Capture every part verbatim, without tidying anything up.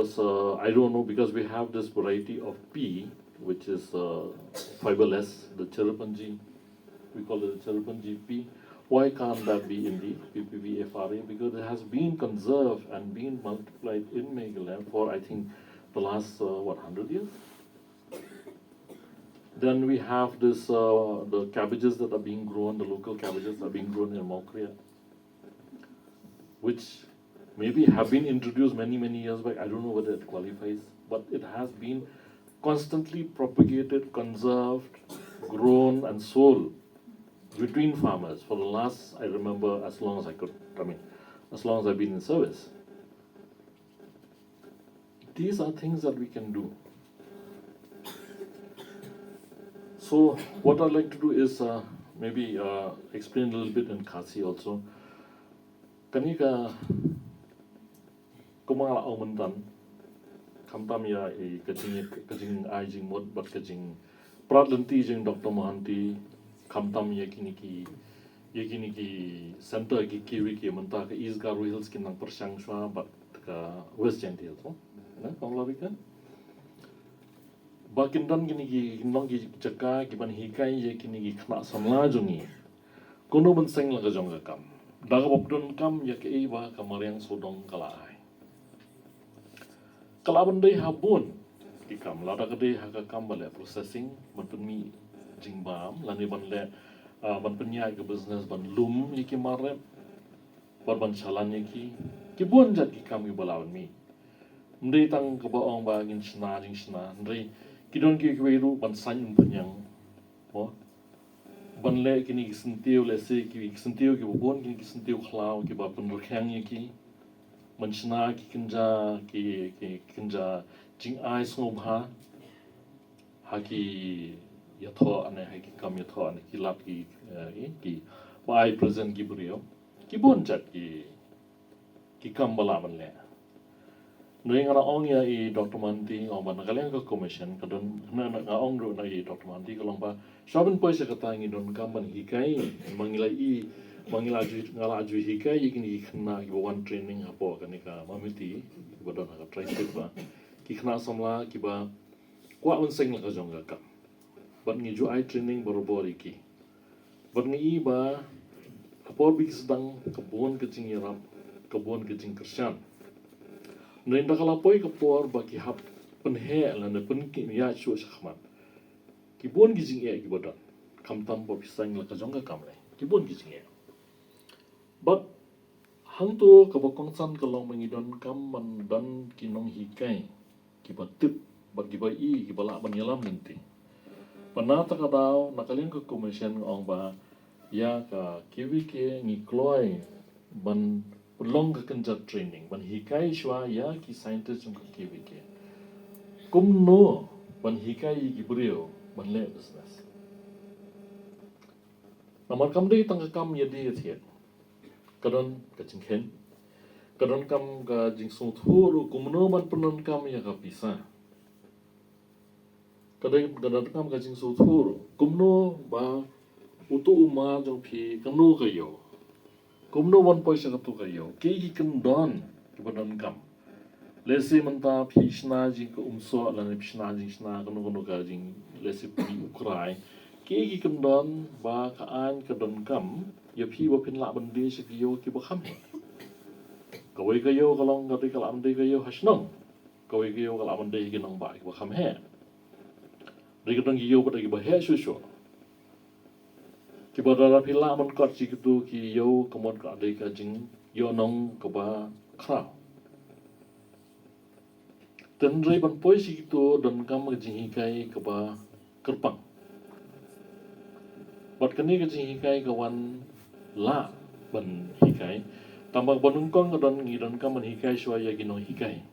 So I don't know, because we have this variety of pea, which is uh, fiberless, the cherrapunji. We call it the cherrapunji pea. Why can't that be in the P P V F R A? Because it has been conserved and been multiplied in Meghalaya for, I think, the last, uh, what, hundred years? Then we have this, uh, the cabbages that are being grown, the local cabbages that are being grown in Mawkyrwat, which maybe have been introduced many, many years back. I don't know whether it qualifies, but it has been constantly propagated, conserved, grown, and sold between farmers for the last, I remember, as long as I could, I mean, as long as I've been in service. These are things that we can do. So what I'd like to do is uh, maybe uh, explain a little bit in Khasi also. Kane ka, kumba nga la ong mynta, khamtam ïa i ka jing, ka jingai jingmut bad ka jingprat lynti jong Doctor Mohanty, khamtam ïa kine ki, ïa kine ki center ki KVK mynta, ka East Garo Hills kin nang pyrshang shuwa bad ka West Jaintia Hills, mo? Na, kam la bika? Ba kin don kine ki, kin long ki jaka kiban hikai ïa kine ki khynnah samla jong ngi kumno ban seng la ka jong ka kam, da kaba pyndonkam ïa kaei ba ka mariang sawdong ka la ai. Ka lah ban dei ha bun ki kam, lada ka dei ha ka kam ba leh processing, ban pynmih jingbam, lane ban leh, ah, ban pynïaid ka business ban lum ïa ki mar rep, bad ban shalan ïa ki. Ki bun jait ki kam kiba lah ban mih. Ym dei tang kaba ong ba ngin shna jingshna, hynrei ki don kiwei ruh ban saiñ umphniang, mo, ban leh kine ki syntiew, lehse ki syntiew kiba bun, kine ki syntiew khlaw kiba pynrkhiang ïa ki, ban shna ki kynja, ki, ki kynja jingai sngewbha ha ki ïathoh ne ha ki kam ïathoh ne ki lad ki, eh, kiba ai present ki briew. Ki bun jait ki, ki kam ba lah ban leh. Hynrei nga la ong ïa i Doctor Mohanty, ong ba na ka liang ka commission ka don, nga, nga ong ruh na i Doctor Mohanty, ka long ba shuwa ban poi sha kata ngi donkam ban hikai, ma ngi la i, ma ngi la ju, nga la ju hikai ïa kine ki khynnah kiba wan training hapoh kane ka Mamiti, kiba don ha ka Tri-State ba, ki khynnah samla kiba kwah ban seng la ka jong ka kam. Bad ngi ju ai training barabor ïa ki. Bad ngi i ba ka por ba ki sdang ka bun ka jingïarap, ka bun ka jingkyrshan. Hynrei ynda ka la poi ka por ba ki hap pynheh lane pynkhih ïa shuh shakhmat, ki bun ki jingeh kiba don. Khamtam ba phi seng la ka jong ka kam lei, ki bun ki jingeh. Bad hangto kaba kongsan ka long ba ngi donkam ban don ki nonghikai kiba tip bad kiba i, kiba lah ban ïalam lynti. Bad na kata ka daw, na ka liang ka commission nga ong ba ïa ka KVK ngi kloi ban long ka kynja training ban hikai shuwa ïa ki scientist jong ka KVK kumno ban hikai ïa ki briew ban leh business. Namar kam dei tang ka kam ïadie ïathied. Ka don ka jingkheiñ. Ka donkam ka jingsngewthuh ruh kumno ban pyndonkam ïa ka pisa. Ka dei, ka donkam ka jingsngewthuh ruh kumno ba utu u mar jong phi, kano ka ïew, kumno ban poi sha katu ka ïew, kiei ki kyndon kiba donkam. Lehse mynta phi shna jing ka umsoh lane phi shna jingshna kano kano ka jing, lehse phi u krai. Kiei ki kyndon ba ka aiñ ka donkam ïa phi ba phin lah ban die sha ki ïew kiba kham heh. Kawei ka ïew ka long ka dei ka lah ban dei ka ïew ha shnong. Kawei ka ïew ka lah ban dei ki nongbah kiba kham heh. Dei ka dang ki ïew ba dei kiba heh shuh shuh. Kiba da phi lah ban kot shi kitu ki ïew ka mut ka dei ka jingïohnong kaba khraw. Tynrai ban poi shi kitu donkam ka jinghikai kaba kyrpang. Bad kane ka jinghikai ka wan lah ban hikai. Tangba ba nyngkong ka don ngi donkam ban hikai shuwa ïa ki nonghikai.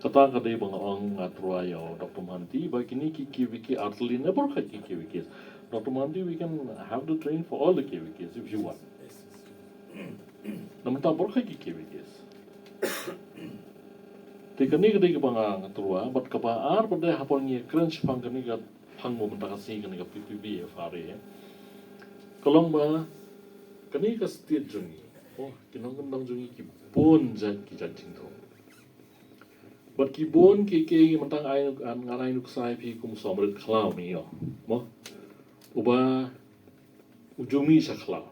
Kata ka dei ba nga ong, nga tyrwa ïa u Doctor Mohanty ba kine ki KVK artylli ne baroh ki KVKs. Doctor Mohanty, we can have the training for all the KVKs if you want. Na mynta baroh ki KVKs. Te kane ka dei kaba nga, nga tyrwa, bad kaba ar pat de hapdeng ngi kren shaphang kane ka phang mo mynta ka sngi kane ka PPVFRA. Ka long ba kane ka state jong ngi, oh, ki nongkyndong jong ngi ki bun jait ki jait jingthoh. Bad ki bun ki ki mynta ai ngan ai nuksa ïa phi kum Somrit Khlaw ni ïoh. Mo. Uba u ju mih sha Khlaw.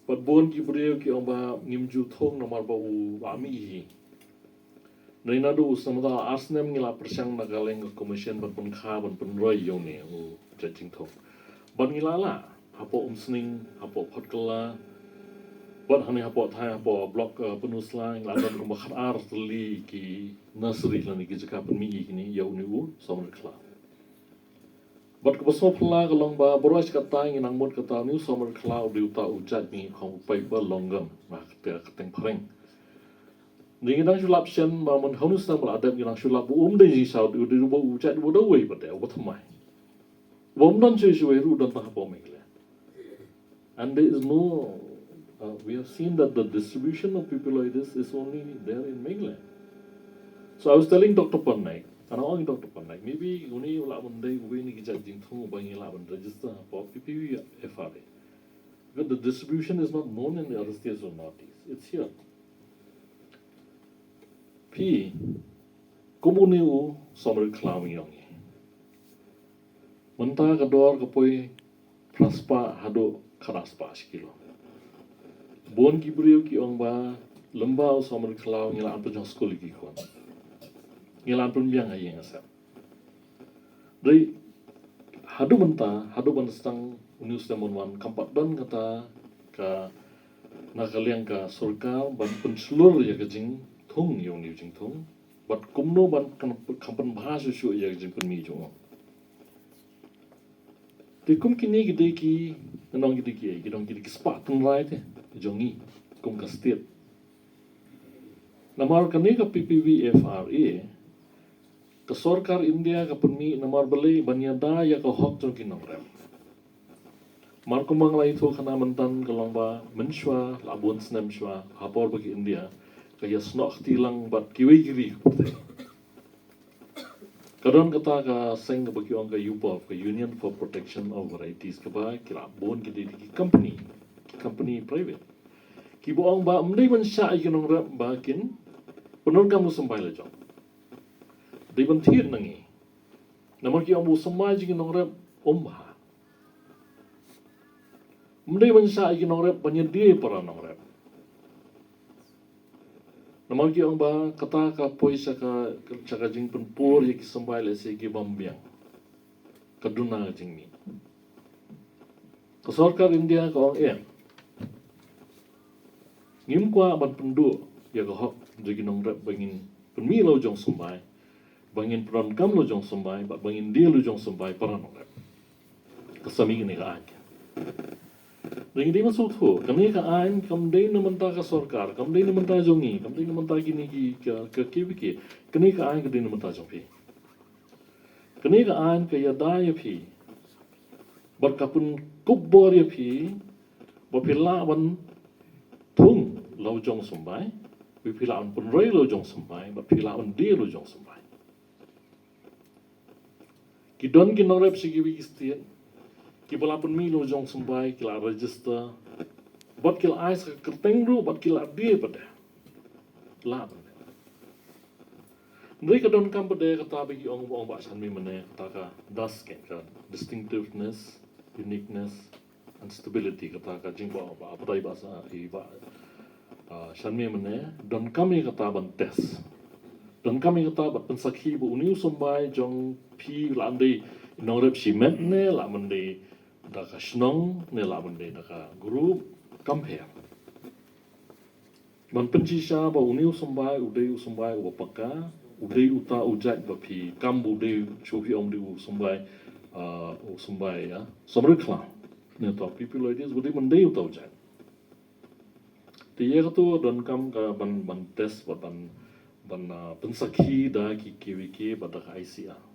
Bad bun ki briew ki ong ba ngim ju thung namar ba u ba mih hi. Dei naduh u snem da ar snem ngi la pyrshang na ka liang ka commission ban pynkha ban pynroi ïa une u jait jingthung. Bad ngi la lah hapoh Umsning, hapoh Photkala, bad hangne hapoh Thaiñ, hapoh block, eh, Pynursla, ngi la don kumba khatar tylli ki nursery lane ki jaka pynmih ïa kine ïa une u Somrit Khlaw. Bad kaba sngewphylla ka long ba baroh shi katta ngi nang mut kata une u Somrit Khlaw u dei uta u jait ba ngi khong u paidbah Longgem na ka kyrteng phareng. Ngi nang shu lap shen ba man hanu snem ba la dep ngi nang shu lap ba um dei jingshisha u dei uba u jait uba dawei ba dei uba thymmai. Uba um don shuh shuh ruh don tang hapoh Meghalaya. And there is no, uh, we have seen that the distribution of Pipiloides is only there in Meghalaya. So I was telling Doctor Panek, and I asked Doctor Panek, maybe une u lah ban dei uwei na ki jait jingthung uba ngi lah ban register hapoh P P V F R A. But the distribution is not known in the other states of Northeast. It's here. Phi, kum une u Somrit Khlaw ngi ong ïa. Mynta ka dor ka poi phra spah haduh khyndai spah shi kilo. Bun ki briew ki ong ba lymba u Somrit Khlaw ngi la an pynjong skul ïa ki khun. Ngi la an pynbiang ha ïing ha sem. Dei haduh mynta, haduh ban sdang une u snem ban wan kam pat don kata ka na ka liang ka sorkar ban pynshlur ïa ka jingthung ïa une u jingthung. Bad kumno ban kan, kan pynbha shuh shuh ïa ka jingpynmih jong u. Te kum kine ki dei ki, ngan ong ki dei ki, ki dei ki spah tynrai te jong ngi kum ka state. Namar kane ka P P V F R A, ka sorkar India ka pynmih namar balei, ban ïada ïa ka hok jong ki nongrep. Mar kumba nga la ïathuh khana mynta ka long ba mynshuwa la bun snem shuwa ha por ba ki India ka ïasnoh kti lang bad kiwei ki ri ka pyrthei. Ka don kata ka seng kaba ki ong ka U P O P, ka Union for Protection of Varieties, kaba ki la bun ki dei ki company, ki company private. Kiba ong ba ym dei ban shah ïa ki nongrep ba kin pyndonkam u symbai la jong. Dei ban thied na ngi. Namar ki ong ba u symbai jong ki nongrep um bha. Ym dei ban shah ïa ki nongrep ban ïadie para nongrep. Namar ki ong ba kata ka poi sha ka, sha ka jingpynpur ïa ki symbai lehse ki bym biang. Ka duna ka jingmih. Ka sorkar India ka ong em. Ngim kwah ban pynduh ïa ka hok jong ki nongrep ba ngin pynmih la u jong symbai, ba ngin pyndonkam la u jong symbai, bad ba ngin die la u jong symbai para nongrep. Ka sami kane ka aiñ. Dei ngi dei ban sngewthuh, kane ka aiñ kam dei na bynta ka sorkar, kam dei na bynta jong ngi, kam dei na bynta kine ki ka, ka K V K. Kane ka aiñ ka dei na bynta jong phi. Kane ka aiñ ka ïada ïa phi. Bad ka pynkup bor ïa phi ba phi lah ban thung la u jong symbai, ba phi lah ban pynroi la u jong symbai, ba phi lah ban die la u jong symbai. Ki don ki nongrep sha kiwei ki state kiba la pynmih la u jong symbai, ki la register bad ki la ai sa ka kyrteng ruh bad ki la die pat de. La pat de. Hynrei ka donkam pat de kata ba ki ong, ong ba shan mih mynne kata ka DUS, ka distinctiveness, uniqueness and stability, kata ka jingkwah ba, ba, ba, ba, ah, shan mih mynne, donkam ïa kata ban test. Donkam ïa kata ban pynsakhi ba une u symbai jong phi la dei nongrep shimet ne la dei da ka shnong ne la dei da ka group, kam pher. Ban pynshisha ba une u symbai u dei u symbai uba paka, u dei uta u jait ba phi kam ba u dei shu phi ong dei u symbai, ah, u symbai, ah, Somrit Khlaw. Ne uta Pipiloides u dei ban dei uta u jait. Te ïa katu donkam ka ban, ban test bad ban, ban, ah, pynsakhi da ki K V K bad da ka I C A R.